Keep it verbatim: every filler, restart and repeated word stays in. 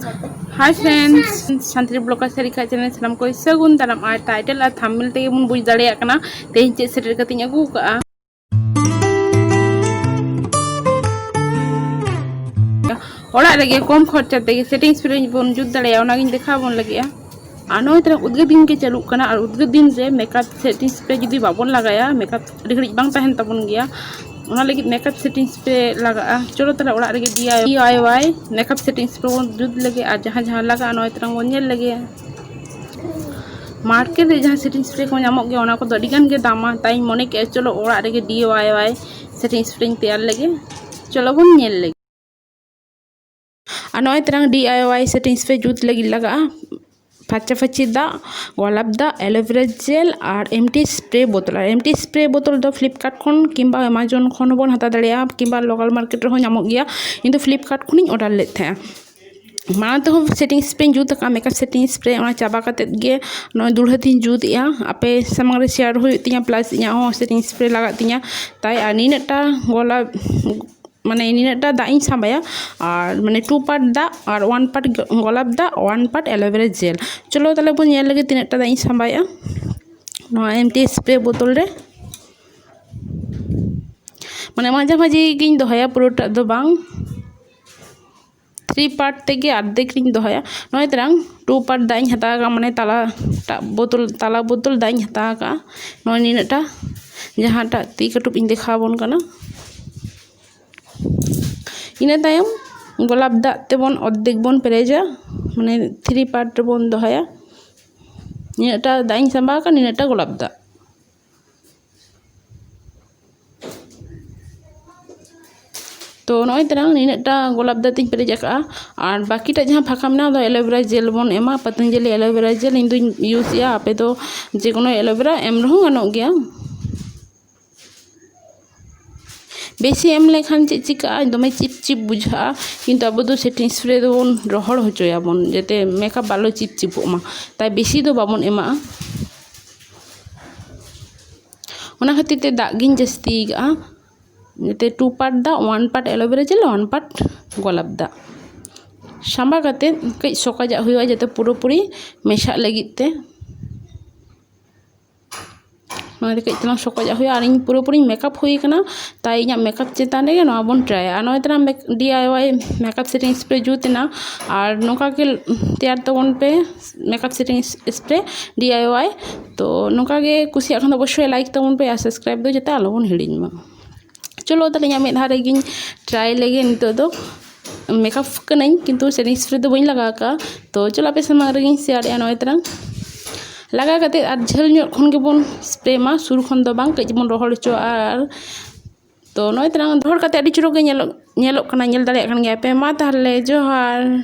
Hi friends, Santali blogger Sarika channel ᱥᱟᱱᱟᱢ ᱠᱚ ᱥᱟᱹᱜᱩᱱ ᱫᱟᱨᱟᱢ᱾ ᱟᱨ ᱴᱟᱭᱴᱮᱞ ᱟᱨ ᱛᱷᱟᱢᱵᱱᱮᱞ ᱛᱮᱜᱮ ᱵᱚᱱ ᱵᱩᱡᱽ ᱫᱟᱲᱮᱭᱟᱜ ᱠᱟᱱᱟ ᱛᱮᱦᱮᱧ ᱪᱮᱫ ᱥᱮᱴᱮᱨ ᱠᱟᱛᱮᱧ ᱟᱹᱜᱩ ᱠᱟᱜᱼᱟ᱾ ᱚᱲᱟᱜ ᱨᱮᱜᱮ ᱠᱚᱢ ᱠᱷᱚᱨᱪᱟ ᱛᱮᱜᱮ ᱥᱮᱴᱤᱝ ᱥᱯᱨᱮ ᱵᱚᱱ ᱡᱩᱛ ᱫᱟᱲᱮᱭᱟᱜᱼᱟ, ᱚᱱᱟᱜᱤᱧ ᱫᱮᱠᱷᱟᱣ ᱵᱚᱱ ᱞᱟᱹᱜᱤᱫᱼᱟ᱾ ᱟᱨ ᱱᱚᱜᱼᱚᱭ ᱛᱚᱨᱟ ᱩᱫᱽᱜᱟᱹᱨ ᱫᱤᱱ ᱜᱮ ᱪᱟᱹᱞᱩᱜ ᱠᱟᱱᱟ, ᱟᱨ ᱩᱫᱽᱜᱟᱹᱨ ᱫᱤᱱ ᱨᱮ ᱢᱮᱠᱟᱯ ᱥᱮᱴᱤᱝ ᱥᱯᱨᱮ ᱡᱩᱫᱤ ᱵᱟᱵᱚᱱ ᱞᱟᱜᱟᱭᱟ, ᱢᱮᱠᱟᱯ ᱟᱹᱰᱤ ᱜᱷᱟᱹᱲᱤᱡ ᱵᱟᱝ ᱛᱟᱦᱮᱱ ᱛᱟᱵᱚᱱ ᱜᱮᱭᱟ᱾ ᱚᱱᱟ ᱞᱟᱹᱜᱤᱫ ᱢᱮᱠᱟᱯ ᱥᱮᱴᱤᱝ ᱥᱯᱨᱮ ᱞᱟᱜᱟᱜᱼᱟ᱾ ᱪᱚᱞᱚ ᱛᱟᱦᱞᱮ ᱚᱲᱟᱜ ᱨᱮᱜᱮ ᱰᱤ ᱟᱭ ᱣᱟᱭ ᱢᱮᱠᱟᱯ ᱥᱮᱴᱤᱝ ᱥᱯᱨᱮ ᱵᱚᱱ ᱡᱩᱛ ᱞᱮᱜᱮ, ᱟᱨ ᱡᱟᱦᱟᱸ ᱡᱟᱦᱟᱸ ᱞᱟᱜᱟᱜᱼᱟ ᱱᱚᱜᱼᱚᱭ ᱛᱚᱨᱟ ᱵᱚᱱ ᱧᱮᱞ ᱞᱮᱜᱮ᱾ ᱢᱟᱨᱠᱮᱴ ᱨᱮ ᱡᱟᱦᱟᱸ ᱥᱮᱴᱤᱝ ᱥᱯᱨᱮ ᱠᱚ ᱧᱟᱢᱚᱜ ᱜᱮᱭᱟ, ᱚᱱᱟ ᱠᱚᱫᱚ ᱟᱹᱰᱤ ᱜᱟᱱ ᱜᱮ ᱫᱟᱢᱟ, ᱛᱟᱭ ᱢᱚᱱᱮ ᱠᱮᱜᱼᱟ ᱪᱚᱞᱚ ᱚᱲᱟᱜ ᱨᱮᱜᱮ ᱰᱤ ᱟᱭ ᱣᱟᱭ ᱥᱮᱴᱤᱝ ᱥᱯᱨᱮᱧ ᱛᱮᱭᱟᱨ ᱞᱮᱜᱮ᱾ ᱪᱚᱞᱚ ᱵᱚᱱ ᱧᱮᱞ ᱞᱮᱜᱮ᱾ ᱟᱨ ᱱᱚᱜᱼᱚᱭ ᱛᱚᱨᱟᱝ ᱰᱤ ᱟᱭ ᱣᱟᱭ ᱥᱮᱴᱤᱝ ᱥᱯᱨᱮ ᱡᱩᱛ ᱞᱟᱹᱜᱤᱫ ᱞᱟᱜᱟᱜᱼᱟ ᱯᱷᱟᱨᱪᱟ ᱯᱷᱟᱹᱨᱪᱤ ᱫᱟᱜ, ᱜᱳᱞᱟᱯ ᱫᱟᱜ, ᱮᱞᱳᱵᱷᱮᱨᱟ ᱡᱮᱞ ᱟᱨ ᱮᱢᱴᱤ ᱥᱯᱨᱮ ᱵᱳᱛᱚᱞ᱾ ᱟᱨ ᱮᱢᱴᱤ ᱥᱯᱨᱮ ᱵᱳᱛᱚᱞ ᱫᱚ ᱯᱷᱞᱤᱯᱠᱟᱨᱴ ᱠᱷᱚᱱ ᱠᱤᱝᱵᱟ ᱮᱢᱟᱡᱚᱱ ᱠᱷᱚᱱ ᱦᱚᱸᱵᱚᱱ ᱦᱟᱛᱟᱣ ᱫᱟᱲᱮᱭᱟᱜᱼᱟ, ᱠᱤᱝᱵᱟ ᱞᱳᱠᱟᱞ ᱢᱟᱨᱠᱮᱴ ᱨᱮᱦᱚᱸ ᱧᱟᱢᱚᱜ ᱜᱮᱭᱟ᱾ ᱤᱧ ᱫᱚ ᱯᱷᱞᱤᱯᱠᱟᱨᱴ ᱠᱷᱚᱱᱤᱧ ᱚᱰᱟᱨ ᱞᱮᱫ ᱛᱟᱦᱮᱸᱜᱼᱟ᱾ ᱢᱟᱲᱟᱝ ᱛᱮᱦᱚᱸ ᱥᱮᱴᱤᱝ ᱥᱯᱨᱮᱧ ᱡᱩᱛ ᱟᱠᱟᱫᱼᱟ, ᱢᱮᱠᱟᱯ ᱥᱮᱴᱤᱝ ᱥᱯᱨᱮ, ᱚᱱᱟ ᱪᱟᱵᱟ ᱠᱟᱛᱮᱫ ᱜᱮ ᱱᱚᱜᱼᱚᱭ ᱫᱩᱲᱦᱟᱹ ᱛᱤᱧ ᱡᱩᱛ ᱮᱜᱼᱟ᱾ ᱟᱯᱮ ᱥᱟᱢᱟᱝ ᱨᱮ ᱥᱮᱭᱟᱨ ᱦᱩᱭᱩᱜ ᱛᱤᱧᱟ, ᱯᱞᱟᱥ ᱤᱧᱟᱹᱜ ᱦᱚᱸ ᱥᱮᱴᱤᱝ ᱥᱯᱨᱮ ᱞᱟᱜᱟᱜ ᱛᱤᱧᱟ᱾ ᱛᱟᱭ ᱟᱨ ᱱᱤᱱᱟᱹᱜᱴᱟ ᱜᱳᱞᱟᱯ, ᱢᱟᱱᱮ ᱱᱤᱱᱟᱹᱜᱴᱟ ᱫᱟᱜ ᱤᱧ ᱥᱟᱢᱵᱟᱭᱟ, ᱟᱨ ᱢᱟᱱᱮ ᱴᱩ ᱯᱟᱨᱴ ᱫᱟᱜ ᱟᱨ ᱳᱣᱟᱱ ᱯᱟᱨᱴ ᱜᱳᱞᱟᱯ ᱫᱟᱜ, ᱳᱣᱟᱱ ᱯᱟᱨᱴ ᱮᱞᱳᱵᱷᱮᱨᱟ ᱡᱮᱞ᱾ ᱪᱚᱞᱚ ᱛᱟᱦᱞᱮ ᱵᱚᱱ ᱧᱮᱞ ᱞᱮᱜᱮ ᱛᱤᱱᱟᱹᱜᱴᱟ ᱫᱟᱜ ᱤᱧ ᱥᱟᱢᱵᱟᱭᱮᱜᱼᱟ᱾ ᱱᱚᱣᱟ ᱮᱢᱴᱤ ᱥᱯᱨᱮ ᱵᱳᱛᱚᱞ ᱨᱮ ᱢᱟᱱᱮ ᱢᱟᱡᱷᱟᱢᱟᱡᱷᱤ ᱜᱤᱧ ᱫᱚᱦᱚᱭᱟ, ᱯᱩᱨᱟᱹᱴᱟᱜ ᱫᱚ ᱵᱟᱝ᱾ ᱛᱷᱨᱤ ᱯᱟᱨᱴ ᱛᱮᱜᱮ ᱟᱨᱫᱷᱮᱠ ᱨᱤᱧ ᱫᱚᱦᱚᱭᱟ᱾ ᱱᱚᱜᱼᱚᱭ ᱛᱟᱨᱟᱝ ᱴᱩ ᱯᱟᱨᱴ ᱫᱟᱜ ᱤᱧ ᱦᱟᱛᱟᱣ ᱟᱠᱟᱫᱼᱟ, ᱢᱟᱱᱮ ᱛᱟᱞᱟᱴᱟᱜ ᱵᱳᱛᱚᱞ, ᱛᱟᱞᱟ ᱵᱳᱛᱚᱞ ᱫᱟᱜ ᱤᱧ ᱦᱟᱛᱟᱣ ᱟᱠᱟᱫᱼᱟ᱾ ᱱᱚᱜᱼᱚᱭ ᱱᱤᱱᱟᱹᱜᱴᱟ, ᱡᱟᱦᱟᱸᱴᱟᱜ ᱛᱤ ᱠᱟᱹᱴᱩᱵ ᱤᱧ ᱫᱮᱠᱷᱟᱣ ᱟᱵᱚᱱ ᱠᱟᱱᱟ᱾ ᱤᱱᱟᱹ ᱛᱟᱭᱚᱢ ᱜᱳᱞᱟᱯ ᱫᱟᱜ ᱛᱮᱵᱚᱱ ᱚᱨᱫᱷᱮᱠ ᱵᱚᱱ ᱯᱮᱨᱮᱡᱟ, ᱢᱟᱱᱮ ᱛᱷᱨᱤ ᱯᱟᱨᱴ ᱨᱮᱵᱚᱱ ᱫᱚᱦᱚᱭᱟ᱾ ᱱᱤᱱᱟᱹᱜᱴᱟ ᱫᱟᱜ ᱤᱧ ᱥᱟᱢᱵᱟᱣ ᱟᱠᱟᱫ, ᱱᱤᱱᱟᱹᱜᱴᱟ ᱜᱳᱞᱟᱯ ᱫᱟᱜ᱾ ᱛᱚ ᱱᱚᱜᱼᱚᱭ ᱛᱟᱨᱟᱝ ᱱᱤᱱᱟᱹᱜᱴᱟ ᱜᱳᱞᱟᱯ ᱫᱟᱜ ᱛᱤᱧ ᱯᱮᱨᱮᱡ ᱟᱠᱟᱫᱼᱟ᱾ ᱟᱨ ᱵᱟᱹᱠᱤᱴᱟᱜ ᱡᱟᱦᱟᱸ ᱯᱷᱟᱸᱠᱟ ᱢᱮᱱᱟᱜᱼᱟ, ᱚᱱᱟ ᱫᱚ ᱮᱞᱳᱵᱷᱮᱨᱟ ᱡᱮᱞ ᱵᱚᱱ ᱮᱢᱟ᱾ ᱯᱟᱛᱟᱧᱡᱚᱞᱤ ᱮᱞᱳᱵᱷᱮᱨᱟ ᱡᱮᱞ ᱤᱧ ᱫᱚᱧ ᱤᱭᱩᱡᱽ ᱮᱜᱼᱟ, ᱟᱯᱮ ᱫᱚ ᱡᱮ ᱠᱳᱱᱳ ᱮᱞᱳᱵᱷᱮᱨᱟ ᱮᱢ ᱨᱮᱦᱚᱸ ᱜᱟᱱᱚᱜ ᱜᱮᱭᱟ᱾ ᱵᱮᱥᱤ ᱮᱢ ᱞᱮᱠᱷᱟᱱ ᱪᱮᱫ ᱪᱤᱠᱟᱹᱜᱼᱟ, ᱫᱚᱢᱮ ᱪᱤᱯ ᱪᱤᱯ ᱵᱩᱡᱷᱟᱹᱜᱼᱟ, ᱠᱤᱱᱛᱩ ᱟᱵᱚ ᱫᱚ ᱥᱮᱴᱤᱝ ᱥᱯᱨᱮ ᱫᱚᱵᱚᱱ ᱨᱚᱦᱚᱲ ᱦᱚᱪᱚᱭᱟᱵᱚᱱ ᱡᱟᱛᱮ ᱢᱮᱠᱟᱯ ᱟᱞᱚ ᱪᱤᱯ ᱪᱤᱯᱚᱜ ᱢᱟ, ᱛᱟᱭ ᱵᱮᱥᱤ ᱫᱚ ᱵᱟᱵᱚᱱ ᱮᱢᱟᱜᱼᱟ᱾ ᱚᱱᱟ ᱠᱷᱟᱹᱛᱤᱨ ᱛᱮ ᱫᱟᱜ ᱜᱤᱧ ᱡᱟᱹᱥᱛᱤ ᱠᱟᱜᱼᱟ, ᱡᱟᱛᱮ ᱴᱩ ᱯᱟᱨᱴ ᱫᱟᱜ, ᱳᱣᱟᱱ ᱯᱟᱨᱴ ᱮᱞᱳᱵᱷᱮᱨᱟ ᱡᱮᱞ, ᱳᱣᱟᱱ ᱯᱟᱨᱴ ᱜᱳᱞᱟᱯ ᱫᱟᱜ᱾ ᱥᱟᱢᱵᱟ ᱠᱟᱛᱮ ᱠᱟᱹᱡ ᱥᱚᱠᱚᱡᱟᱜ ᱦᱩᱭᱩᱜᱼᱟ, ᱡᱟᱛᱮ ᱯᱩᱨᱟᱹᱯᱩᱨᱤ ᱢᱮᱥᱟᱜ ᱞᱟᱹᱜᱤᱫ ᱛᱮ᱾ ᱱᱚᱣᱟ ᱨᱮ ᱠᱟᱹᱡ ᱛᱮᱞᱟᱝ ᱥᱚᱠᱚᱡᱟᱜ ᱦᱩᱭᱩᱜᱼᱟ᱾ ᱟᱨ ᱤᱧ ᱯᱩᱨᱟᱹᱯᱩᱨᱤᱧ ᱢᱮᱠᱟᱯ ᱦᱩᱭ ᱠᱟᱱᱟ, ᱛᱟᱭ ᱤᱧᱟᱹᱜ ᱢᱮᱠᱟᱯ ᱪᱮᱛᱟᱱ ᱨᱮᱜᱮ ᱱᱚᱣᱟ ᱵᱚᱱ ᱴᱨᱟᱭᱟ᱾ ᱟᱨ ᱱᱚᱜᱼᱚᱭ ᱛᱟᱞᱟᱝ ᱰᱤ ᱟᱭ ᱣᱟᱭ ᱢᱮᱠᱟᱯ ᱥᱮᱴᱤᱝ ᱥᱯᱨᱮ ᱡᱩᱛ ᱮᱱᱟ, ᱟᱨ ᱱᱚᱝᱠᱟ ᱜᱮ ᱛᱮᱭᱟᱨ ᱛᱟᱵᱚᱱ ᱯᱮ ᱢᱮᱠᱟᱯ ᱥᱮᱴᱤᱝ ᱥᱯᱨᱮ ᱰᱤ ᱟᱭ ᱣᱟᱭ᱾ ᱛᱚ ᱱᱚᱝᱠᱟ ᱜᱮ ᱠᱩᱥᱤᱭᱟᱜ ᱠᱷᱟᱱ ᱫᱚ ᱚᱵᱚᱥᱥᱳᱭ ᱞᱟᱭᱤᱠ ᱛᱟᱵᱚᱱ ᱯᱮ ᱟᱨ ᱥᱟᱵᱥᱠᱨᱟᱭᱤᱵ ᱫᱚ ᱡᱟᱛᱮ ᱟᱞᱚᱵᱚᱱ ᱦᱤᱲᱤᱧ ᱢᱟ᱾ ᱪᱚᱞᱚ ᱛᱟᱦᱞᱮ ᱤᱧᱟᱹᱜ ᱢᱮᱫᱦᱟ ᱨᱮᱜᱮᱧ ᱴᱨᱟᱭ ᱞᱮᱜᱮ᱾ ᱱᱤᱛᱚᱜ ᱫᱚ ᱢᱮᱠᱟᱯ ᱠᱟᱹᱱᱟᱹᱧ, ᱠᱤᱱᱛᱩ ᱥᱮᱴᱤᱝ ᱥᱯᱨᱮ ᱫᱚ ᱵᱟᱹᱧ ᱞᱟᱜᱟᱣ ᱠᱟᱜᱼᱟ᱾ ᱛᱚ ᱪᱚᱞᱚ ᱟᱯᱮ ᱥᱟᱢᱟᱝ ᱨᱮᱜᱮᱧ ᱥᱮᱭᱟᱨᱮᱜᱼᱟ᱾ ᱱᱚᱜᱼᱚᱭ ᱛᱟᱞᱟᱝ ᱞᱟᱜᱟᱣ ᱠᱟᱛᱮ ᱟᱨ ᱡᱷᱟᱹᱞ ᱧᱚᱜ ᱠᱷᱚᱱ ᱜᱮᱵᱚᱱ ᱥᱯᱨᱮ ᱢᱟ, ᱥᱩᱨ ᱠᱷᱚᱱ ᱫᱚ ᱵᱟᱝ, ᱠᱟᱹᱡ ᱵᱚᱱ ᱨᱚᱦᱚᱲ ᱦᱚᱪᱚᱣᱟᱜᱼᱟ᱾ ᱟᱨ ᱛᱚ ᱱᱚᱜᱼᱚᱭ ᱛᱟᱞᱟᱝ ᱨᱚᱦᱚᱲ ᱠᱟᱛᱮ ᱟᱹᱰᱤ ᱪᱚᱨᱚᱠ ᱜᱮ ᱧᱮᱞᱚᱜ, ᱧᱮᱞᱚᱜ ᱠᱟᱱᱟ, ᱧᱮᱞ ᱫᱟᱲᱮᱭᱟᱜ ᱠᱟᱱ ᱜᱮᱭᱟ ᱯᱮ᱾ ᱢᱟ ᱛᱟᱦᱞᱮ ᱡᱚᱦᱟᱨ᱾